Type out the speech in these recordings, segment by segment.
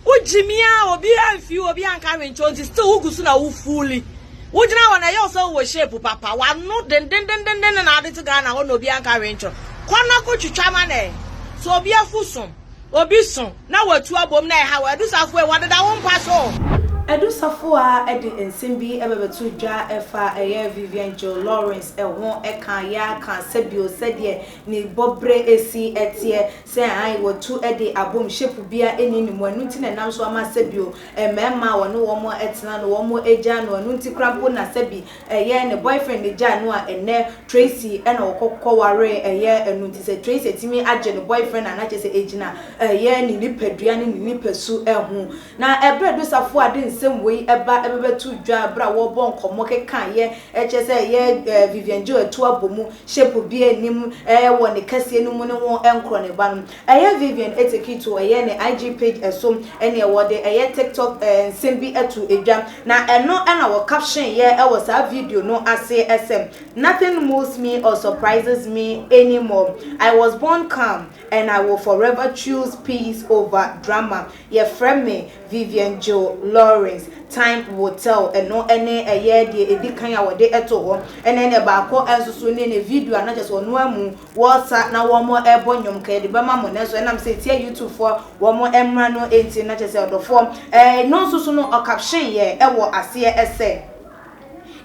Wo gyimi a obi amfi wo obi anka hwee nkyerɛ wo nti still wo gu so na wo fooli. Wo gyina hɔ na ɛyɛ wo sɛ wo wɔ shape papa. W'ano dendendendenden na ade te Ghana hɔ na obi anka hwee nkyerɛ wo. Kɔ na kɔ twitwa ma no ɛ. Sɛ obi afu so, obi so na watu abom na ɛha wo. Adu Safoa wɔdeda wo mpa so. Adu Safoa de nsɛm bi bɛbɛto dwa ɛfa ɛyɛ Vivian Jill Lawrence ho ɛka yɛ aka sɛbio sɛdeɛ ne bɔbrɛ si teɛ Sɛ ae, wɔtu de abom, shape biara nni ne mu, ɛno nti na ɛnam so ama sɛbio mmarima a wɔne wɔn tena no wɔgyaa no, ɛno nti koraa mpo na sɛbi ɛyɛ ne boyfriend na egyaa no a ɛnnɛ Tracy na ɔkɔ kɔwaree ɛyɛ ɛno nti sɛ Tracy atumi agye ne boyfriend a na kyerɛ sɛ ɛgyina ɛyɛ ne nipadua ne ne nipasu ho. Na ɛberɛ a Dosafo a de nsɛm wei ba bɛbɛto dwa berɛ a wɔrebɔ nkɔmmɔ kekaeɛ kyerɛ sɛ ɛyɛ Vivian Jill atu abɔ mu Shape biaa nnim wɔ ne kɛseɛ no mu ne ho nkorɔ ne ba no. Ɛyɛ Vivian Etekito ɛyɛ ne IG page so ɛneɛ wɔde ɛyɛ TikTok nsɛm bi to dwa na ɛno na wɔ caption yɛ wɔ saa video no ase sɛ Nothing moves me or surprises me anymore I was born calm and I will forever choose peace over drama Yɛfrɛ me Vivian Jill Lawrence, Time Will Tell, ɛno ne ɛyɛ deɛ ɛdi kan a wɔde to hɔ, ɛna ɛna baako nso so ne ne video a na kyerɛ sɛ ɔno ara mu wɔresa na wɔrebɔ nnwom, nka yɛde bɛma mo nanso ɛnam sɛ ɛtia YouTube foɔ wɔn mmara no nti na kyerɛ sɛ ɔdɔfoɔ ɛno nso so no ɔcaption yɛ ɛwɔ aseɛ sɛ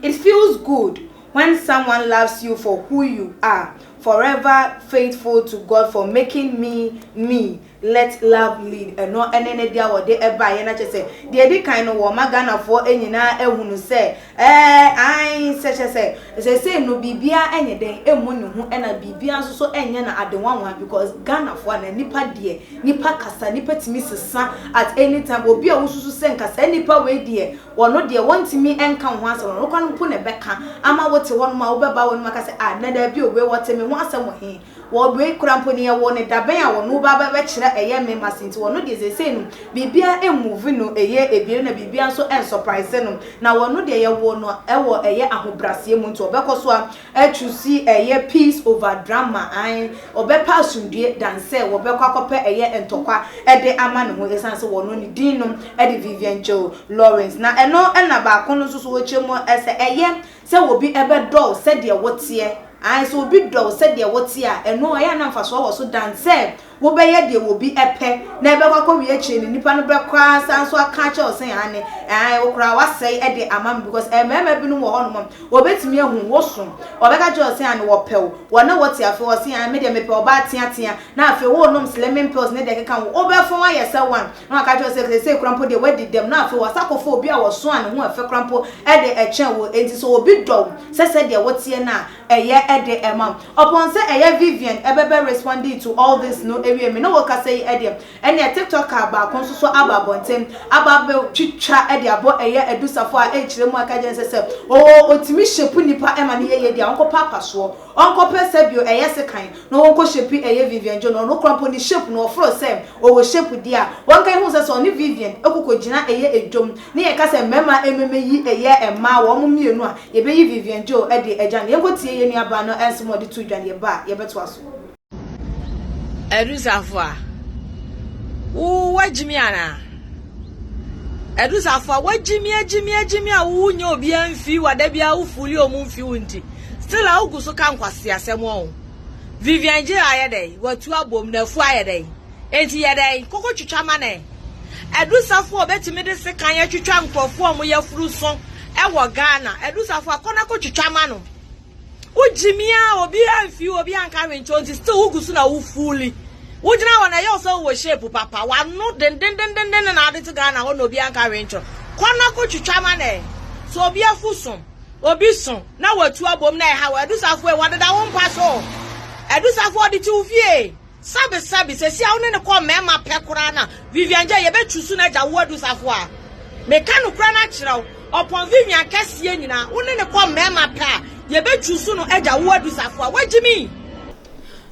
It feels good when someone loves you for who you are, forever faithful to God for making me me. Let love lead ɛno ne ne deɛ a wɔde baeɛ na kyerɛ sɛ deɛ ɛdi kan no wɔma Ghanafoɔ nyinaa ahunu sɛ ɛɛ ae sɛ kyerɛ sɛ seesei no biribiara nyɛ dɛn ɛmmɔ ne hu ɛna biribiara nso so ɛnyɛ no ade nwanwa because Ghanafoɔ anaa nipa deɛ nipa kasa nipa tumi sesa at any time obi a wosusu sɛ nka saa nipa wei deɛ wɔno deɛ wɔntumi nka wo ho asɛm ɔno koraa mpo na ɛbɛka ama wote hɔnom a wobɛba w'anom aka sɛ ah na daabi o wei wɔte me ho asɛm wɔ he Wɔ wei koraa mpo no yɛwoo no dabɛn a wɔno ba bɛkyerɛ ɛyɛ me mase nti wɔno deɛ seesei no biribiara mmuvi no ɛyɛ ebien na biribiara nso ɛnsɔpraese no na wɔno deɛ yɛwoo no ɛwɔ ɛyɛ ahobraseɛ mu nti ɔbɛkɔ so a achusi ɛyɛ peace over drama ae ɔbɛpɛ asomdue than sɛ wɔbɛkɔ akɔpɛ ɛyɛ ntɔkwa ɛde ama ne ho ɛsiane sɛ wɔno ne din no ɛde Vivian Jill Lawrence na ɛno ɛna baako no nso so wɔkyerɛ mu ɛsɛ ɛyɛ Sɛ obi bɛdɔ wo sɛdeɛ woteɛ, aane, sɛ obi dɔ wo sɛdeɛ woteɛ a, ɛno ɛyɛ a na mfasoɔ wɔ so dan sɛ wobɛyɛ deɛ obi pɛ na ɛbɛkɔ akɔwie akyire no nipa no bɛkɔ ara san nso aka akyerɛ wo sɛ aane, aane, wo koraa woasɛe de ama me because mmarima binom wɔ hɔnom a wɔbɛtumi ahu wo so, wɔbɛka akyerɛ wo sɛ aane wɔpɛ wo, wɔne wo te afei wɔse aane me deɛ mepɛ ɔbaa teatea na afei worenom slimming pills ne deɛ ɛkeka ho, wobɛfɔn ayɛ sɛ one. Na waka akyerɛ wo sɛ seesei koraa mpo deɛ woadi dɛm, na afei wasan akɔfa obi a ɔso a ne ho yɛ fɛ koraa mpo de kyɛn wo. Enti sɛ obi dɔ wo sɛ sɛdeɛ woteɛ no a, ɛyɛ de ma wo. Ɔpɔn sɛ ɛyɛ Vivian ɛbɛbɛ responding to all this no awie me ne wo kasa yi deɛ, ɛnneɛ TikToker baako nso so aba abɔnten aba abɛtwitwa de abɔ ɛyɛ Adu Safo a ɛrekyerɛ mu aka akyerɛ no sɛ sɛ oo ɔtumi shape nnipa ma no yɛ yie deɛ a ɔnkɔpɛ apasoɔ. Ɔnkɔpɛ sɛ bio ɛyɛ sekan na ɔnkɔ shape ɛyɛ Vivian Joe no ɔno koraa mpo ne shape no ɔforo sɛ ɔwɔ shape deɛ a wɔnka ehu sɛ sɛ ɔne Vivian ɛkɔ kɔ gyina ɛyɛ ɛdwom ne yɛka sɛ mmarima ɛmɛmɛyi ɛyɛ mmaa wɔn mmienu a yɛbɛyi Vivian Joe ɛde agya no yɛnkɔ tie yɛn nua baa no nsɛm a ɔde too dwa no yɛba a yɛbɛtoa so. Adu Safoa, wo wagyimi anaa? Adu Safoa, wagyimi agyimi agyimi a wo nyɛ obiara mfi wa da biara wo fuli ɔmo mfi wo nti. Still a wogu so ka nkwaseasɛm ɔho. Vivian Jill ayɛ dɛn? Watu abom na afu ayɛ dɛn? Enti yɛ dɛn? Koko twitwa ma nɛ. Adu Safoa obetumi de sekan atwitwa nkurɔfoɔ a wɔn yafunu so wɔ Ghana. Adu Safoa kɔ na kɔ twitwa ma no. Wo gyimi a obi amfi wo obi anka hwee nkyerɛ wo nti still wogu so na wo fooli. Wogyina hɔ na ɛyɛ wo sɛ wowɔ shape papa. W'ano dendendendenden na ade te Ghana hɔ na obi anka hwee nkyerɛ wo. Kɔ na kɔ twitwa ma nɛ. Sɛ obi afu so, obi so na watu abom na ɛha wo. Adu Safoa wɔdeda wo mpa so. Adu Safoa ɔde te wo fie. Sabi sabi, sɛsi a wo ne no kɔ mmarima pɛ koraa na Vivian gya yɛbɛ chusu no agya wo adu safo a. Meka nokora no akyerɛ wo, ɔpɔn Vivian kɛseɛ nyinaa wo ne no kɔ mmarima pɛ a yɛbɛ chusu no agya wo adu safo a. Wagyi me.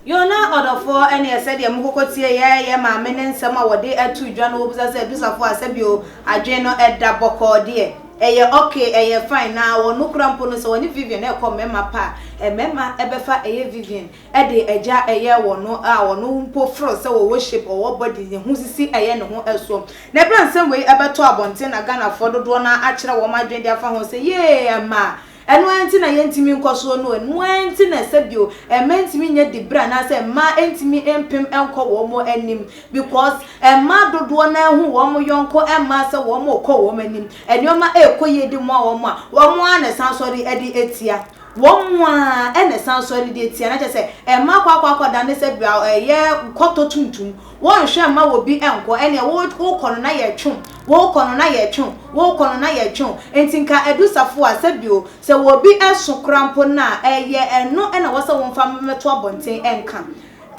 Yoo na ɔdɔfoɔ ɛneɛ sɛdeɛ mokɔkɔ tie yɛ yɛ maame ne nsɛm a wɔde ato dwa no wɔbisa sɛ adusafo a sɛbio adwene no ɛda bɔkɔɔ deɛ. Ɛyɛ ok, ɛyɛ fine, na wɔno koraa mpo no sɛ wɔne Vivian ɛrekɔ mmarima pɛ a, mmarima ɛbɛfa ɛyɛ Vivian de agya ɛyɛ wɔno a ɔno mpo feel sɛ ɔwɔ shape, ɔwɔ body, ne ho sisi ɛyɛ ne ho ɛsoɔ. Na ɛberɛ a nsɛm wei ɛbɛtɔ abɔnten na Ghanafoɔ dodoɔ no ara akyerɛ wɔn adwene de afa ho sɛ yee ɛmaa Ɛno ara nti na yɛntumi nkɔ soɔ no, ɛno ara nti na sɛbio mmaa ntumi nyɛ diberɛ anaasɛ mmaa ntumi mpem nkɔ wɔn anim because mmaa dodoɔ no ara hu wɔn yɔnko mmaa sɛ wɔn rekɔ wɔn anim, nneɛma rekɔ yie de moa wɔn a, wɔn ara na ɛsan sɔre de tia. Wɔn ara na ɛsan sɔre de tia. Na kyerɛ sɛ mmaa akɔ akɔ akɔdane sɛbio ɛyɛ kɔtɔ tuntum. Wɔnhwɛ mma obi nkɔ, ɛneɛ wokɔ no na yɛtwe wo, wokɔ no na yɛtwe wo, wokɔ no na yɛtwe wo. Enti nka adu safo a, sɛbio, sɛ obi so koraa mpo no a, ɛyɛ ɛno na ɛwɔ sɛ womfa mmɛto abɔnten nka.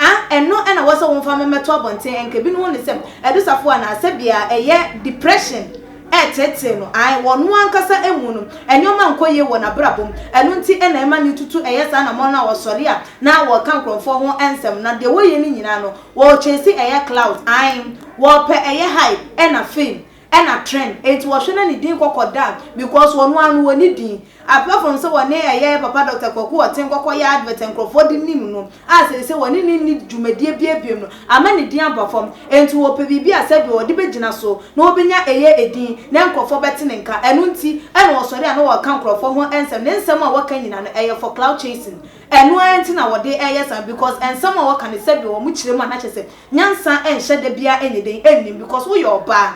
Ah, ɛno na ɛwɔ sɛ womfa mmɛto abɔnten nka. Ebinom hu no sɛ adu safo anaa sɛbia ɛyɛ depression reteetee no. Ae, wɔ ɔno ankasa mu no, nneɛma nkɔ yie wɔ n'abrabɔ mu. Ɛno nti na ɛma no tutu ɛyɛ saa anammɔn no a ɔsɔre a na wɔreka nkurɔfoɔ ho nsɛm. Na deɛ wɔyɛ no nyinaa no, Wɔrekyesi ɛyɛ clout ae wɔpɛ ɛyɛ hype ɛna fame ɛna trend enti wɔhwɛ na ne din kɔkɔ da because wɔno ara no wɔnni din apart from sɛ wɔne ɛyɛ papa Doctor Kwaku Ɔten kɔkɔ yɛ advert a nkurɔfoɔ de nim no a seesei wɔne no nni dwumadie biara biom no ama ne din aba fam enti wɔpɛ biribi a sɛdeɛ wɔde bɛgyina so na wɔbɛnya ɛyɛ edin na nkurɔfoɔ bɛte ne nka ɛno nti ɛna wɔsɔre a na wɔreka nkurɔfoɔ ho nsɛm ne nsɛm a wɔka nyinaa no ɛyɛ for clout chasing Ɛno ara nti na wɔde reyɛ saa because nsɛm a wɔka no sɛdeɛ wɔn kyerɛ mu a na kyerɛ sɛ nyansa nhyɛ da biara nyɛ den nnim because woyɛ ɔbaa,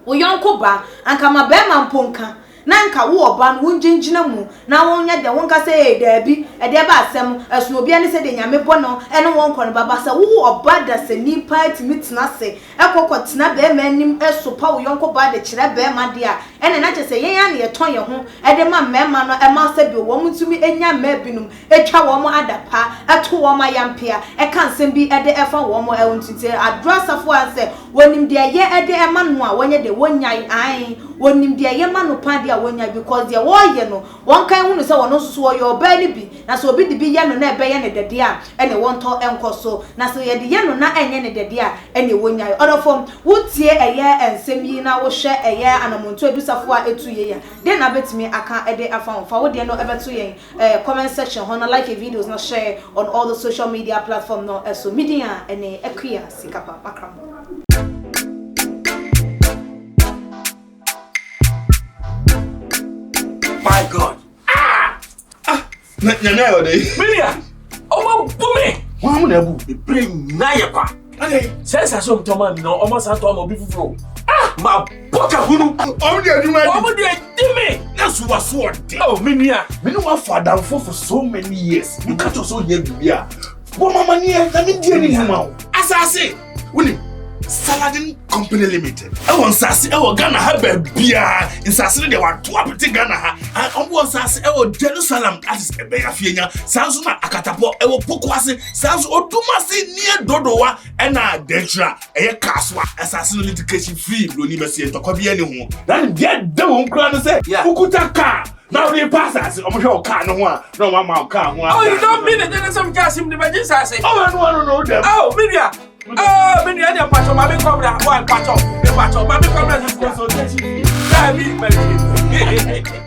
wo yɔnko baa, anka ma barima mpo nka na anka wo ɔbaa no wongyingyina mu na wonyɛ dɛn wonka sɛ ee daabi ɛdeɛ ba asɛm ɛsono obiara ne sɛdeɛ Nyame bɔ no ɛne wɔn kɔ no ba ba sɛ wo ɔbaa dasani paa tumi tena ase kɔ kɔtena barima anim sopa wo yɔnko baa de kyerɛ barima deɛ a, ɛnneɛ na kyerɛ sɛ yɛn ara na yɛtɔn yɛn ho de ma mmarima no ma sɛdeɛ wɔtumi nya mmaa binom twa wɔn adapa, to wɔn ayampea, ka nsɛm bi de fa wɔn ho. Nti Aduro Asafo a sɛ wɔnim deɛ ɛyɛ de ma no a, wɔnyɛ deɛ wɔnnyae, ae, wɔnim deɛ ɛyɛ ma no paa deɛ a wɔnnyae because deɛ wɔreyɛ no, Wɔnkae nhunu sɛ ɔno nso so ɔyɛ ɔbaa no bi, na sɛ obi de bi yɛ no na ɛbɛyɛ no dɛ deɛ a, ɛnneɛ wɔntɔ nkɔ so, na sɛ yɛde yɛ no na ɛnyɛ no dɛ deɛ a, ɛnneɛ wɔnnyae. Ɔdɔfoɔ, wotie ɛyɛ nsɛm yi na wohwɛ ɛyɛ anammɔntuo a Adusafo a ɛtu yei a, dɛn na wobɛtumi aka de afa ho? Fa wo deɛ no bɛto yɛn comment section hɔ na like yɛn videos na share on all the social media platform no so. Me din a ɛne Akua Sikapa Makramo. My God. Ah! Ah! Na nyame ayɛ ɔdɛ yi. Minia, ɔmo abu me. Wɔn amu na abu. Ebire nyinaa yɛ kwa. Sɛ nsase ɔmo tɔn maa mi na ɔmo asan tɔn ama obi foforɔ. Ah! Ma bɔ ka hunu. Ɔmo de adwuma di. Ɔmo de adi me. Na so wa so ɔde. Oh, me nua. Me ne wa fɔ adamfo for so many years. Me ka kyerɛ sɛ ohia biribi a. Bɔ mama neɛ na me di ani hu ma wo. Asase. Wonim Saladin Company Limited ɛwɔ nsase ɛwɔ Ghana ha baabiara nsase no deɛ wato apete Ghana ha wɔn wɔ nsase ɛwɔ Jerusalem that is ɛbɛn afienya saa nso na Akatapɔ ɛwɔ Pokuase saa nso Odumase near Dodowa ɛna Denkyira ɛyɛ Kasoa asase no litigation free broni bɛseɛ ntɔkwa bi ɛne ho na deɛ da wɔn kura no sɛ wokuta kaa na wode pa asase wɔn hwɛ wɔ kaa no ho a na wɔn ama wo kaa ho Oh, you don't mean it. There's some gas in the asase. Oh, ɛno ano no dɛm. Oh, me nua. Oh, me nua deɛ mpatsɔ maame kɔmra wa mpatsɔ mpatsɔ maame kɔmra sisi. Daabi mɛri.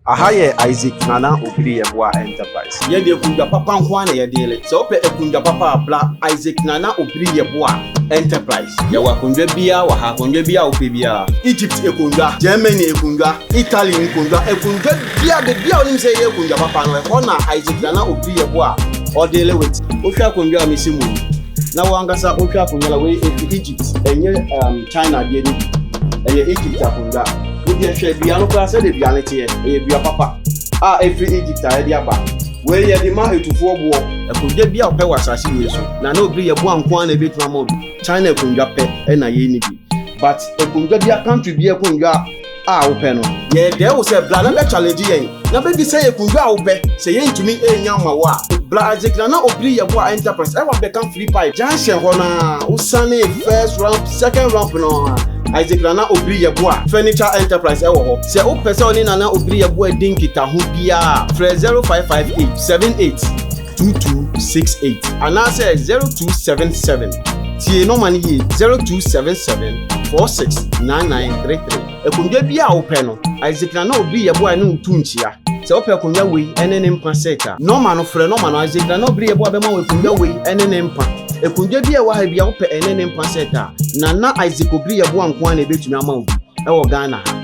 Aha yɛ Isaac Nana Obiri Yeboah Enterprise. Yɛde akundwa papa nko ara na yɛdeele. Sɛ wopɛ akundwa papa a, bra Isaac Nana Obiri Yeboah Enterprise. Yɛwɔ akondwa biara wɔ ha, akondwa biara a wopɛ biara. Egypt akondwa, Germany akondwa, Italy nkondwa, akondwa biara, baabi a wonim sɛ yɛyɛ akondwa papa no, ɛhɔ na Isaac Nana Obiri Yeboah ɔdeale with. Wohwɛ akondwa a mesi mu yi, na wo ankasa wohwɛ akondwa no a, wei ɛfiri Egypt, ɛnyɛ um, China deɛ no bi. Ɛyɛ Egypt akondwa. Wo deɛ hwɛ dua no koraa sɛdeɛ dua no teɛ, ɛyɛ dua papa a ɛfiri Egypt a yɛde aba. Wei yɛde ma atufoɔ boɔ. Akondwa bi a wopɛ wɔ asase wei so, Nana Obiri Yeboah nko ara na ɛbɛtumi ama wo bi. China akondwa pɛ na yɛnni bi. But akondwa bia, country bi akondwa a wopɛ no, yɛdɛɛ wo sɛ bra na bɛ challenge yɛn na bɛbisa yɛn akondwa a wopɛ. Sɛ yɛntumi nnya mma wo a, bra Isaac Nana Obiri Yeboah Enterprise ɛwɔ Abɛka Free Pipe junction hɔ no ara, wosane first ramp, second ramp no ara, Isaac Nana Obiri Yeboah Furniture Enterprise ɛwɔ hɔ. Sɛ wopɛ sɛ ɔne Nana Obiri Yeboah di nkitaho biara a, frɛ 0558 78 2268 anaasɛ 0277, tie nɔma no yie, 0277 46 9933. Akonnwa biara a wopɛ no, Isaac Nana Obiri Yeboah ne wo tu nkyia. Sɛ wopɛ akonnwa wei ne ne mpa set a, nɔma no, frɛ nɔma no, Isaac Nana Obiri Yeboah bɛma wo akonnwa wei ne ne mpa. Akonnwa bi a ɛwɔ ha biara wopɛ ɛne ne mpa set a, Nana Isaac Obiri Yeboah nko ara na ɛbɛtumi ama wo bi wɔ Ghana ha.